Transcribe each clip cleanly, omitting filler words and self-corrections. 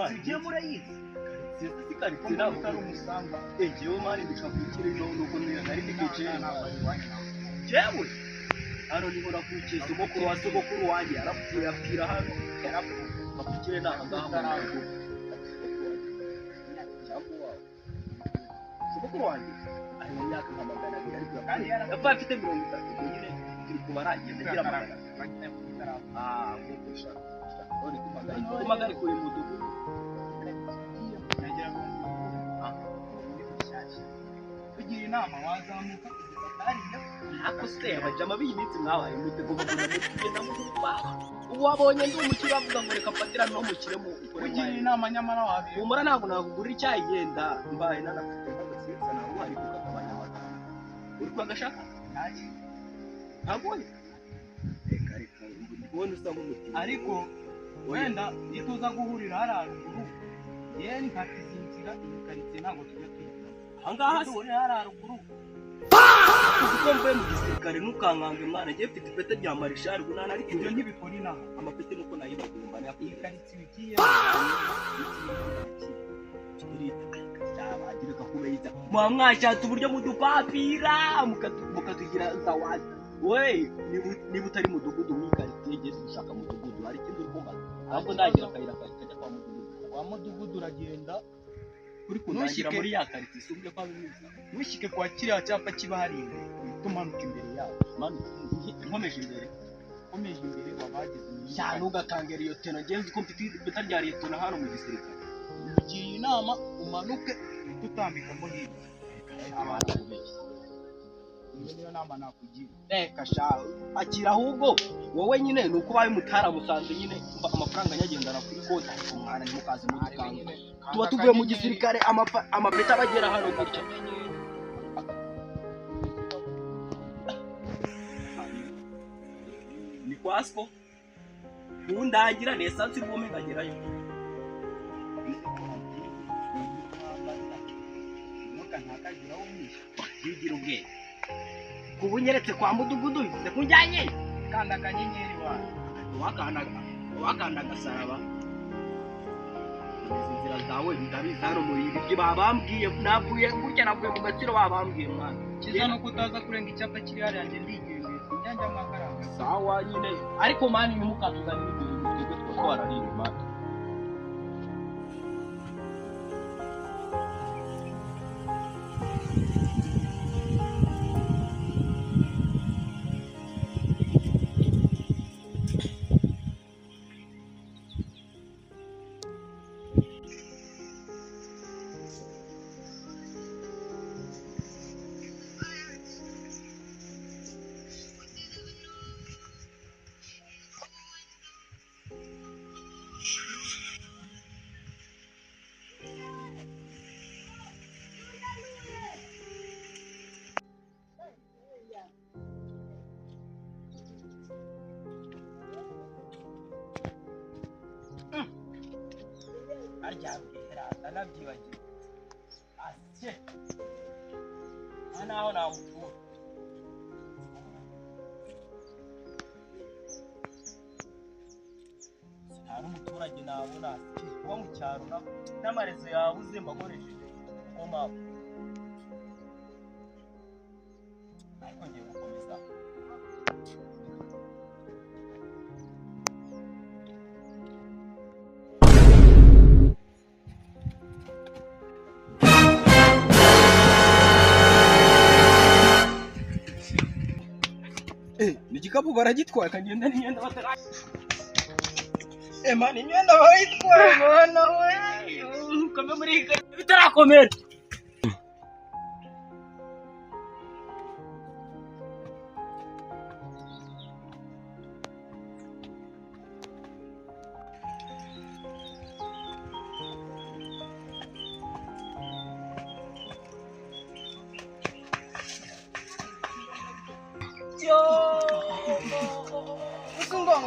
Tugiye murayizi Jewe hano niho navukiye, sogokuru wa sogokuru wanjye yarapfuye apfira hano, kavukire ni aha ngaha mu rugo. Sogokuru wanjye ari mu myaka nka 200, ariko yapfuye afite 30. Ubwo nyine turi kubara agenda agira 200. Ah, nk'uko ushaka none kumagari kure mu mudugudu. Tugira inama wazamuka kugeza Ako se abajama b'iyi minsi mwabaye mute ngo bagura mukigenda mu ubu wabonye ndi umukire avuga ngo reka mfatira no mukire mu ukore. Kugira inama nyamara wabiri. Humura ntabwo nakugurira icyayi, genda mbaye nanafite nk'agasensa ntabwo wari kukagabanya amagambo. Uri kwagashaka? Ntabwo wari? Reka reka ubona usa nk'umutima. Ariko wenda iyo tuza guhurira hariya haruguru yewe nkatiza inzira iyi karitsiye ntabwo tujya tuyita. Aha ngaha se Duhurira hariya haruguru. Uzi ko mvuye mu gisirikare, ntukankange mwana, ngiye mfite ipeti rya marishari ubu nta Ibyo naryo. ntibikora inaha. Amapeti nuko nayibagomba. Iyi karitsiye ugiye. Muba mwashatse uburyo mudupapira mukatugira zawadi. We niba utari mudugudu w'ikaritsiye, genda gushaka mudugudu. Hari ikindi uri kumbaza? Ntabwo ndagira akayira kajya kwa mudugudu. Wa mudugudu uragenda. Uri kundangira muri ya karitsiye sumbye kwa bibiza. Ntushyike kwa kiriya cyapa kiba hari imbere, uhita umanuka imbere yawo. Nkomeje imbere. Ukomeje imbere wabageze mu Ya ntugakange liyotona, ngenzi ko mfite ipeta rya liyotona hano mu gisirikare. Ugira inama umanuke uhita utambikamo hirya. Abantu kubeshya. Iyo niyo nama nakugira. Reka sha, akira ahubwo wowe nyine ni uko ubaye umutaramusanze nyine amafaranga nyagendana kuri konti, ariko mwana ntimukaze mudukanga. Tuba tuvuye mu gisirikare, amapeti aba agera hano gutya. Ni kwa siko ntundangira ni esansi iri nkagerayo. Yigira ubwenge kuba unyeretse kwa mudugudu bivuze ko unjyanye. Kanda akanyenyeri wawe. Wakanda agasaraba. Izi nzira zawe ndabizi, hano muri ibi byo babambwiye, navuye gutya, navuye mu gaciro babambwiye mwana. Cyiza nuko utaza kurenga icyapa kiri hariya, njye ndigendeye sinjya mwakaranga. Sawa nyine, ariko mani ntimukatuzanire ibyo bintu, twebwe tuba twarariye mani. Nabyibagiwe asye aha naho namukura. Nta n'umuturage nabona kuba mu cyaro n'amarezo yabuze mbakoresheje mpamvu, ariko ngiye gukomeza. Igikapu baragitwaye akagenda n'imyenda batara. Ema ni imyenda barayitwaye mwana we. Kame muri bitarakomera.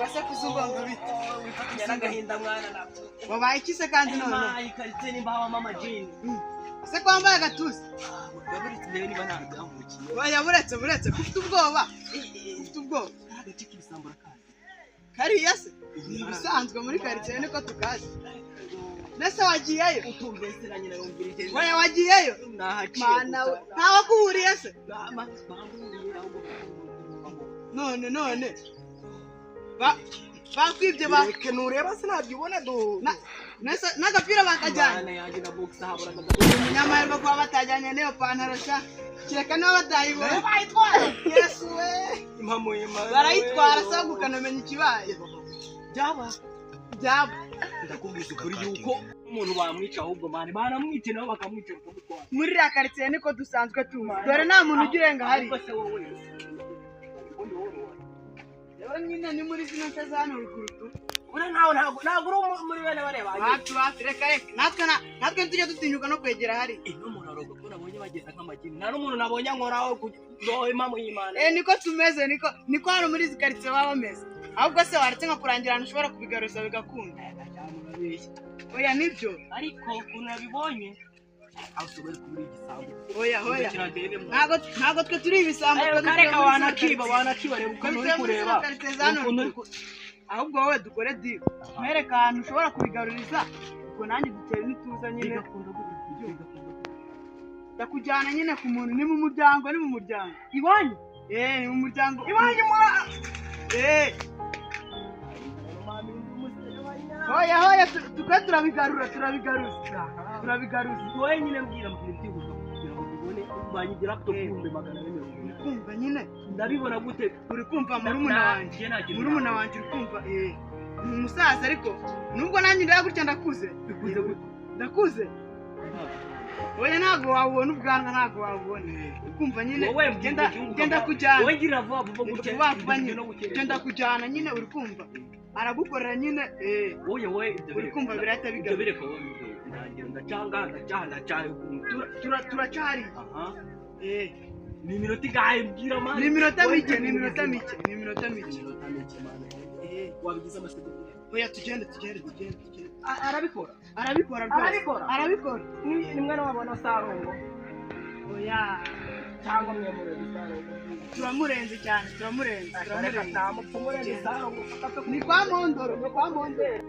Urase kuzungonga bite? Wifatanya n'agahinda mwana nabyo. Wabaye iki se kandi none? Iyi karitsiye nimba habamo amajini. Ese ko wambaye agatuza? Yaburetse ndebe niba nta byavukiye. Oya, buretse buretse, ko ufite ubwoba, ufite ubwoba. Agace k'ibisambo urakazi? Kariya se ni ibisanzwe muri karitsiye, niko tukazi. Nese wagiyeyo? Utumvesera nyina yumvira. Oya, wagiyeyo? Nahaciye. Mana we, ntawakuhuriye se? Bahuriye ahubwo. None none bakwibye ba Reke nureba sinabyibona do. Nese n'agapira bakajyanye? Mana yanjye, na box haburaga. Umunyamahirwe kuba batajyanye n'iyo pantaro sha, kereka niba batayibonye. Bayitwara. Yesu we! Impamo y'Imana. Barayitwara se ahubwo ukanamenya ikibaye? Byaba. Byaba. Ndakubwiza ukuri yuko umuntu bamwica ahubwo mani baramwica, nabo bakamwica bakamutwara. Muri iriya karitsiye niko dusanzwe tuzi, dore nta muntu ujya urenga hariya. Ariko se wowe ubundi wowe wowe. Rero nyine ni muri zino nce za hano ruguru tu. Uriya ntawe, ntabwo uri muri bene bareba. Hafi hafi, reka reka, natwe natwe ntitujya dutinyuka no kwegera hariya. Ino muntu aroga ko nabonye bagenda nk'amagini, nta n'umuntu nabonye ankoraho ngo impamo y'Imana. Eh, niko tumeze, niko niko hano muri izi karitsiye baba bameze. Ahubwo se waretse nkakurangira ahantu ushobora kubigaruza bigakunda? Urabeshya. Oya, nibyo. Ariko ukuntu nabibonye aho ushobora kuba uri igisambo. Oya oya. Kiragere mu Ntabwo twe turi ibisambo, twe dutuye kareka muri zino wanakiba karitsiye. Wanakiba, reba ukuntu uri Twe dutuye muri kureba zino karitsiye za hano ukuntu uri ruguru. Ahubwo wowe dukore deal, nkwereke ahantu ushobora kubigaruriza, ubwo nanjye dutera n'ituza nyine. Bigakunda gute? Bigakunda gute? Ndakujyana nyine ku muntu, ni mu muryango, ni mu muryango. Iwanyu? Eh, ni mu muryango. Iwanyu mura Eh, hoya hoya, tukwe turabigarura, turabigaruza, turabigaruza. Wowe nyine mbwira byihuta kugira ngo mbibone, banyigira laptop 480,000. Kumva nyine. Ndabibona gute? Uri kumva murumuna wanjye? Njye nta kintu. Murumuna wanjye, uri kumva? Eh, ni umusaza, ariko nubwo nanjye ndaya gutya ndakuze. Bikuze gute? Ndakuze. Oya, ntabwo wabubona ubwanwa, ntabwo wabubona. Uri kumva nyine? Wowe mbwira Genda. igihugu. Genda kujyana. Wowe ngira vuba vuba gutya. Vuba vuba nyine. No gukererwa. Genda kujyana nyine, uri kumva? Aragukorera nyine, eh. Wowe wowe, ibyo Uri bireka. kumva birahita Ibyo bigaruka. bireka wowe, ibyo ndangira ndacanga ndacaha ndacaha. Turacari. Aha. Eh. Ni iminota ingahe? Mbwira mani. Ni iminota mike, ni iminota mike, ni iminota mike. Iminota mike mani. Eh. Wabigize amasegonda. Oya, tugende, tugende, tugende, tugende. Arabikora? Arabikora rwose. Arabikora? Arabikora. Ni mwana wabona Sarongo? Oya. Cyangwa mwe murenze Sarongo? Turamurenze cyane, turamurenze. Reka. Turamurenze. Nta murenze Sarongo. Ni kwa Mondoro, ni kwa Mondoro.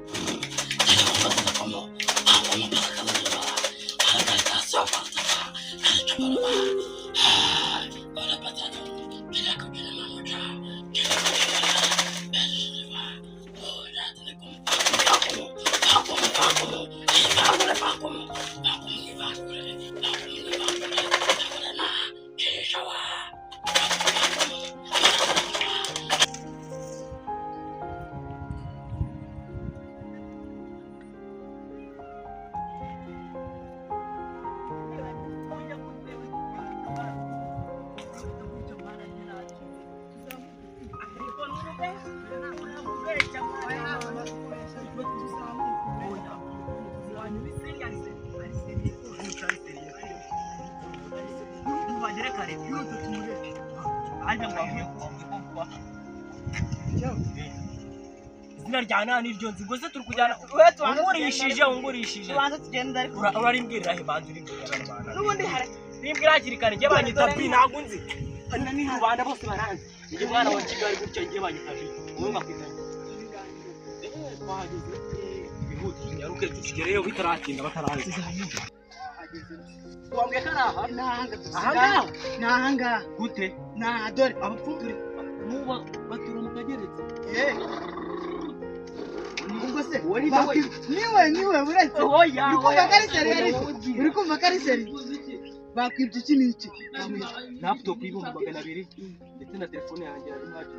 Bagere kare. Yihuta tumureke. Ajya ngo avuye kuba izina rya nani iryo nzi ngo se turi kujyana. Ungurishije, ungurishije. Tubanza tugenda ariko. Urarimbwirira he? Banza urimbwirira rubanda. N'ubundi hari. Rimbwira hakiri kare, njye banyita bi, ntabwo nzi. Ni hano. Rubanda bose baranzi, njye mwana wa Kigali gutya, njye banyita bi, wowe bakwita? Twahageze, twihute tunyaruke tukigereyo bitaratinda bataraza. Wambwiye ko ari aha? Ni ahanga. Aha ngaha? Ni ahangaha. Gute? Ni aha, dore. Abapfumbiri nuba batura mu kageretse. Eh. Ubwo se Uwo ni we. Niwe, niwe, uretse. Oya. Uri kumva ko ari seri ariko? Uri kumva ko ari seri? Bakwibye iki n'iki? Laptop y'200,000 ndetse na telefone yanjye yari mwaki.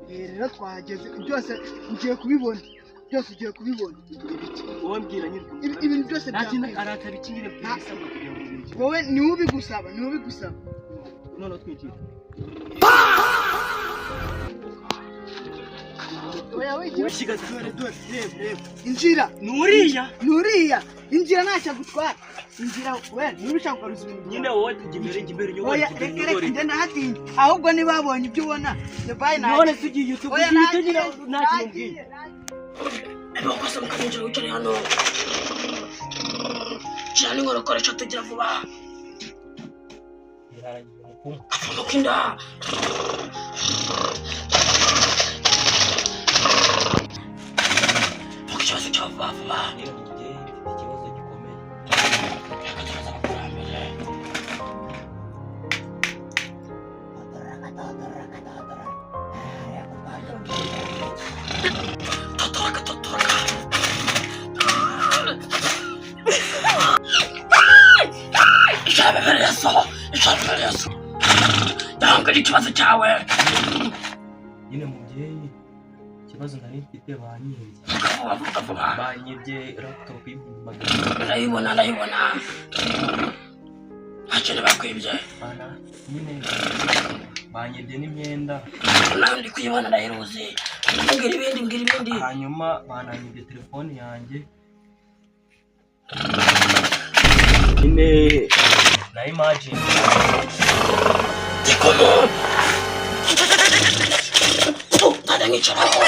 Eh, rero twahageze, byose ugiye kubibona, byose ugiye kubibona. Wowe mbwira nyine. Ibintu byose Nta kintu byakwibye. arasaba iki nyine? Bwira isabwa kugira ngo binjire. Wowe niwe ubigusaba, niwe ubigusaba. Noneho twinjire. Oya, wigira. Ushyiga. Dore, dore, reba, reba, injira. Nuriya. Nuriya, injira, ntacyo agutwara. Injira we, niba ushaka kugaruza ibintu Nyine byawe. wowe tujya imbere, jya imbere unyobore. Oya, Jya imbere reka, reka. unyobore. Njye ndahatinya ahubwo. Niba wabonye ibyo ubona, njye bayi. None se ugiye Oya, utuguye icyo nyine? nagiye. Nta kintu umbwiye. Nagiye, nagiye. Abakozi mukaninjira, wicare hano, shira n'inkono, koresha tugira vuba. Birarangiye mupfumu. Apfumuka inda. Vuga ikibazo cyawe vuba vuba. Rero njye mfite ikibazo gikomeye. Reka tubaze abakurambere. Totoraka, totoraka. Ijambo ijambo Yesu, yambwira ikibazo cyawe. Nyine mubyeyi, ikibazo nari mfite, banyibye. Vuga vuba, vuga vuba. Banyibye laptop y'200,000. Ndayibona, ndayibona. Nta kintu bakwibye. Bana nyine banyibye n'imyenda. Nawe ndi kuyibona, ndayiruzi. Mbwira ibindi, mbwira ibindi. Hanyuma bananyibye telefone yanjye nyine na imagine. Gikomo ntajya nkicaraho.